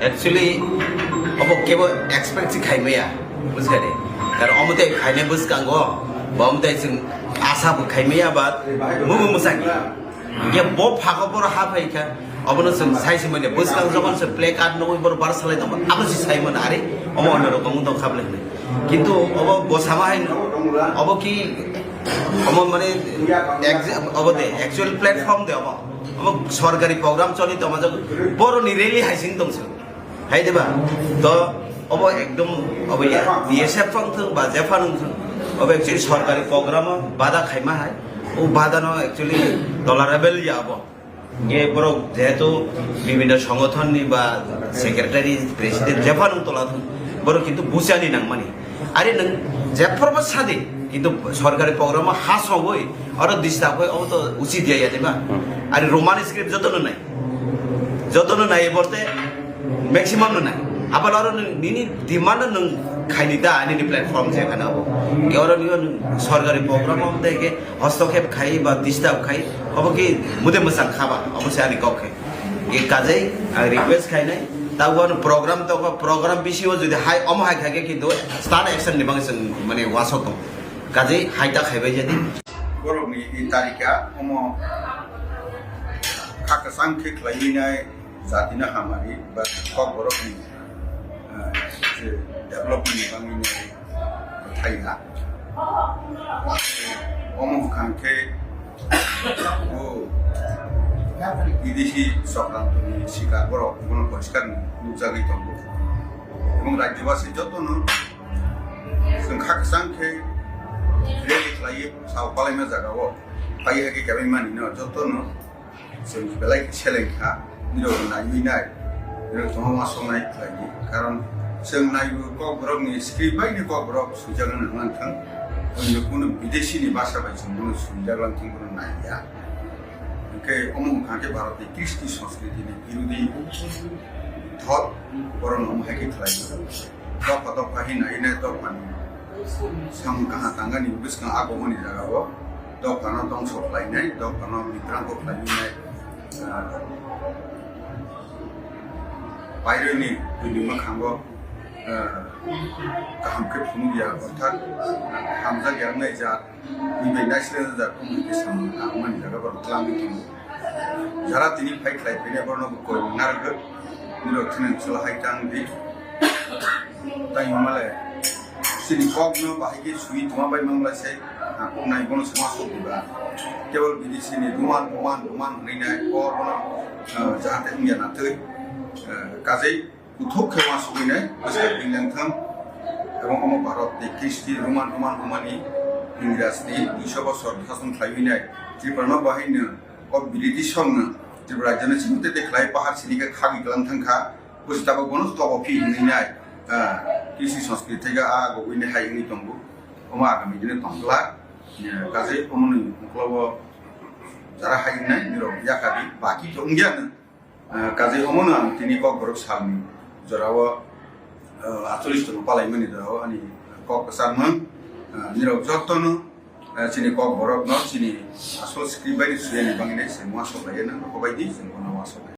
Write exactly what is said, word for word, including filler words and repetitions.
Actually, obo kebo expect si khaimaya, bujkha de. Karon omo tei khainai bwskango, ba omo tei chwng asa bo khaimaya ba, mubo mwsakya. Ye bo phago boro ha phaikha, obono chwng sai si manya bwskang jokon se play card nugwi boro bar salai tongma, abo si sai mano ari, omo ono rokong tong kha bwlai hinwi. Kintu obo bo sama hai, obo ki, omo mane, ex-, obo de, actual platform de obo. Obo sorkari program choli tongma jok, boroni rally hai sing tong se. Hai diba? To obo ekdom obo ya, B S F wng thung ba jephang wng thung, obo actually sorkari program o bada khaima hai. O bada no actually tolerable ya obo. Ye borok jehetu bibhinno songothon ni ba secretary, president jephang wng tola thung, borok kintu buchani nangmani. Ari nwng jephorbo sadi, kintu sorkari program o ha sogwi oro disturb oi, obo to uchit ya ya diba? Ari Roman script joto no nai. Jotono nai borte maximum no nai. Abal oro nwng nini demand no nwng khaini da nini platform je khana bo. Ge oro nini sorkari program om de ge hostokhep khai ba disturb khai. Obo ki mude mwsang khaba. Obo se ani kok khe. Ge kajai ang request khainai. Ta wano program to program bisi o jodi hai omo hai khai ke kintu start action ni bang seng mane wasok tong. Kajai hai ta khaibai jadi. Borok ni i tarika omo kha kwchang khe khlaiwi nai. Jatino hamari ba Kokborokni, eh, je development ni bagwino thaiha. Omo wngkha khe o bidesi chokrantoni sikar borok bono poriskar nukjagwi tongo. Ebong rajyobasi jotono chwng kha kwchang khe rally khlaiwi sao palaima jagao phaiwi hai khe kebeng manino jotono Chwng belai khe seleng kha, nirok naiwi nai, nirok tongma uansuknai khlaidi. Karon chwng naiwi Kokborokni script bai ni Kokborok swijak wngna nang thang, onyo kunu bidesi ni basa bai chwng bono swijak lang thang bono naiya. Hwnkhe omo wngkha khe Bharat ni kristi sanskriti ni birodi thot, bohrok no omo hai khe khlai. Dopha dopha hinai hinai dophani samung kaha tangani bwskang agomani jagao dophano dongso khlainai, dophano bitrangko khlainai, ah, paironi buini mwkhango, ah, kaham khe phunukya, orthat hamjak ya wngnai jat. Bini bai naisle jat wngkhe samung tangmani jaga borok twlangwi tongo. Jara tini phai khlai phainai borokno bo koi narwkgwi. Nirok thwinani chwla hai tang di. Tai hwnmale chini kokno bahai khe sui tongma bai manglai se. Hakuk nai bono se uansuk diba. Kebol bini chini duman duman duman hwnwi nai kok bono, ah, jahate wngya na twi. Ah, kajai Kuthuk khe uansugwi nai bwskang ring lengthang. Ebong omo Bharat ni Kristi Roman, Roman, Romani Ingras ni duiso bosor sason khlaiwi nai Tripura no bahai no o British song no Tripura rajyo no simi tete khlai pahar sini khe khagwi kwlang thang kha. Bwswi tabuk bono tobo phi hinwi nai, ah, Kristi Sanskrit thai khe a gogwi nai hai wngwi tongo. Omo agami dino tong glak. Kajai omo ni uklogo jara hai wngnai nirok yakha di baki khe wngya no. Ah, kajai omono ang tini Kokborok salni jorao, ah, atcholish tongma palaimani jorao ani kok kwchangmung, ah, nirok jotono, ah, chini Kokborokno chini asol script bai suyani bagwi se muasoklaiya nang rokho bai di se bono muasoklai.